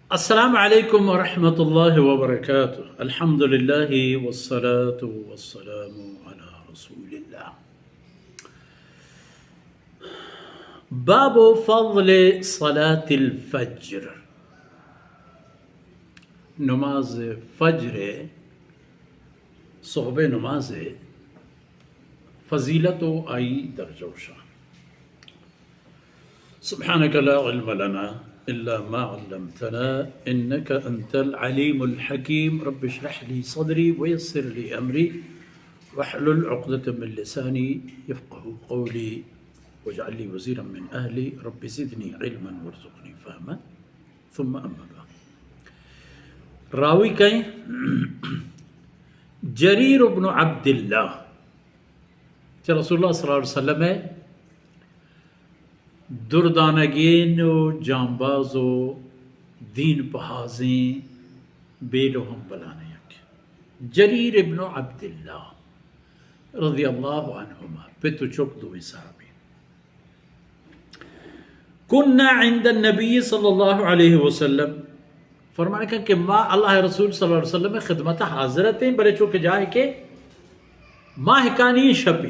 السلام علیکم ورحمۃ اللہ وبرکاتہ۔ الحمد للہ والصلاة والسلام علی رسول اللہ۔ باب فضل صلاة الفجر۔ نماز فجر، صحب نماز فضیلت و آئی درجہ و شان۔ سبحانك لا علم لنا إلا ما علمتنا إنك أنت العليم الحكيم. رب اشرح لي صدري ويسر لي أمري واحلل عقدة من لساني يفقهوا قولي واجعل لي وزيرا من أهلي رب زدني علما وارزقني فهما. ثم أما بعد. راوی کئیں؟ جریر ابن عبداللہ۔ چہ رسول اللہ صلی اللہ علیہ وسلم ءِ دردانگیں و جانباز و دین پہازیں بیل و ہمبلانی یک۔ جریر ابن عبداللہ رضی اللہ عنہما، پت و چک دوئیں صحابی۔ كنا عند النبي صلى الله عليه وسلم، فرمان کن کہ ما اللہ رسول صلی اللہ علیہ وسلم خدمت حاضر اتیں، بلے چو کہ جاہے کہ ماہکانی شپی۔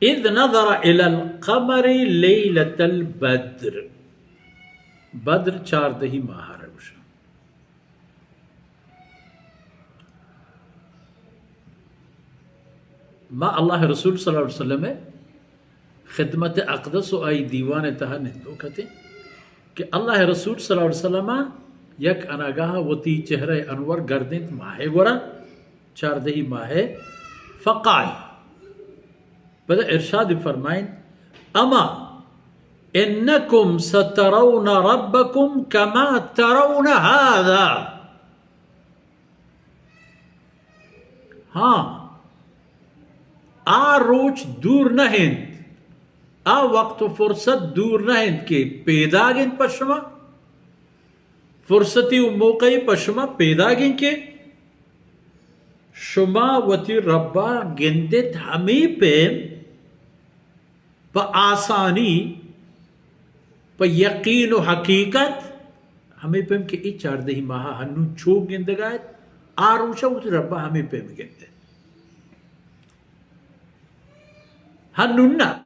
إذ نظر إلى القمر ليلة البدر، بدر چاردہی ماہ ءَ گوشاں۔ ما اللہ رسول صلی اللہ علیہ وسلم خدمت اقدس و آئی دیوان تہا نندوک اتیں کہ اللہ رسول صلی اللہ علیہ وسلم یک اناگاہ وتی چہرہ انور گردینت ماہ گورا، چاردہی ماہ، فقال، پدا ارشاد فرمائیں، أما إنكم سترون ربكم كما ترون هذا. ہاں، آ روچ دور نہ انت، آ وقت و فرصت دور نہ انت کہ پیداگ انت پہ شما، فرصتی و موقعی پہ شما پیداگ انت کہ شما وتی ربا گندت ہمے پیم پہ آسانی، پہ یقین و حقیقت، ہمے پیم کہ اے چاردہی ماہ ہنون چوک گندگا ات، آ روچا وتی ربا ہمے پیم گندت۔ ہنون نہ۔